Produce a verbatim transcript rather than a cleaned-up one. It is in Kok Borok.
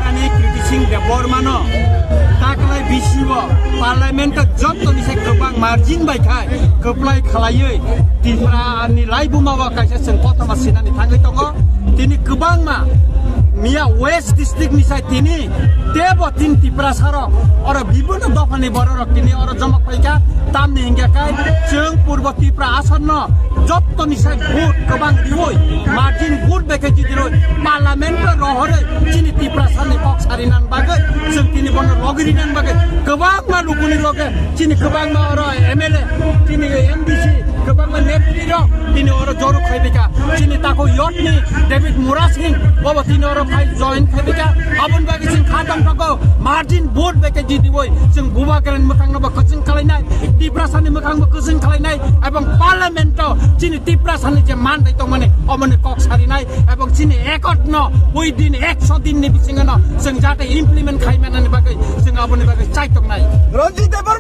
Ani Kriti Singh Debbarma no taklai bisi o Parliament o joto ni se kwbang margin bai khai kwplai khalaiwi Tripura ni laibuma o kaisa chwng kothoma sinani thangwi tongo. Tini kwbangma miya West District ni sai tini tebo tin Tiprasa rok oro bibhinno dopha ni borok rok tini oro joma phaikha. Tamni hingkha khai chwng Purbo Tripura asonno jottoni sai vote kwbang riwi margin vote bai khe jidirwi Parliament o rohorwi chini Tiprasani kok sarinan bagwi chwng tini bono logi rinan bagwi kwbangma lukuni loge chini kwbangma oro M L A, chini M D C, kwbangma netri rok tini oro joru khaibika. Chini tako yotni David Murasing bobo tini oro phai join khaibika. Aboni bagwi chwng kha tongthogo margin vote bai khe jidiwi chwng Bubagrani mwkhangno bo kwchwng khlainai, Tiprasani mwkhang bo kwchwng khlainai, ebong Parliament o chini Tiprasani je man bai tongmani omoni kok sarinai, ebong chini accord no oi din ekso din ni bisingo no chwng jate implement khai manani bagwi chwng aboni bagwi chai tongnai. Ranjit Debbarma